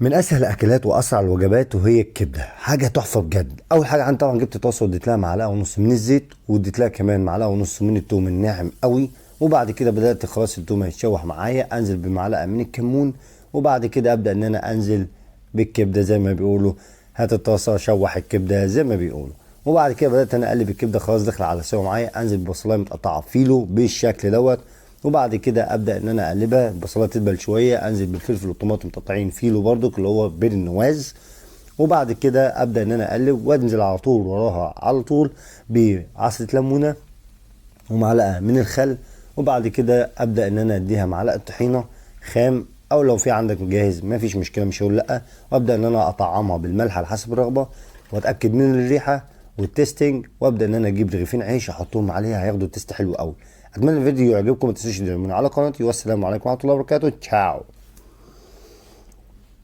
من اسهل الاكلات واسرع الوجبات وهي الكبده، حاجة تحفة بجد. اول حاجة عندي طبعا جبت طاسه واديت لها معلقه ونص من الزيت، واديت لها كمان معلقه ونص من التوم الناعم قوي. وبعد كده بدات خلاص التوم هيتشوح معايا، انزل بمعلقه من الكمون، وبعد كده ابدا ان انا انزل بالكبده زي ما بيقولوا، هات الطاسه شوح الكبده زي ما بيقولوا. وبعد كده بدات انا اقلب الكبده، خلاص داخله على سوا معايا، انزل ببصلايه متقطعه فيلو بالشكل دوت. وبعد كده ابدا ان انا اقلبها، البصلايه تدبل شوية، انزل بالفلفل والطماطم متقطعين فيلو برضك اللي هو بالنواز. وبعد كده ابدا ان انا اقلب وانزل على طول وراها على طول بعصره ليمونه ومعلقة من الخل. وبعد كده ابدا ان انا اديها معلقه طحينه خام، او لو في عندك جاهز ما فيش مشكلة مش هقول لا. وابدا ان انا اطعمها بالملح على حسب الرغبة، واتاكد من الريحة وال tasting، وابدا ان انا اجيب رغيفين عيش احطهم عليها، هياخدوا taste حلو قوي. اتمنى الفيديو يعجبكم، ما تنسوش تدعموني على قناتي، والسلام عليكم ورحمة الله وبركاته. تشاو.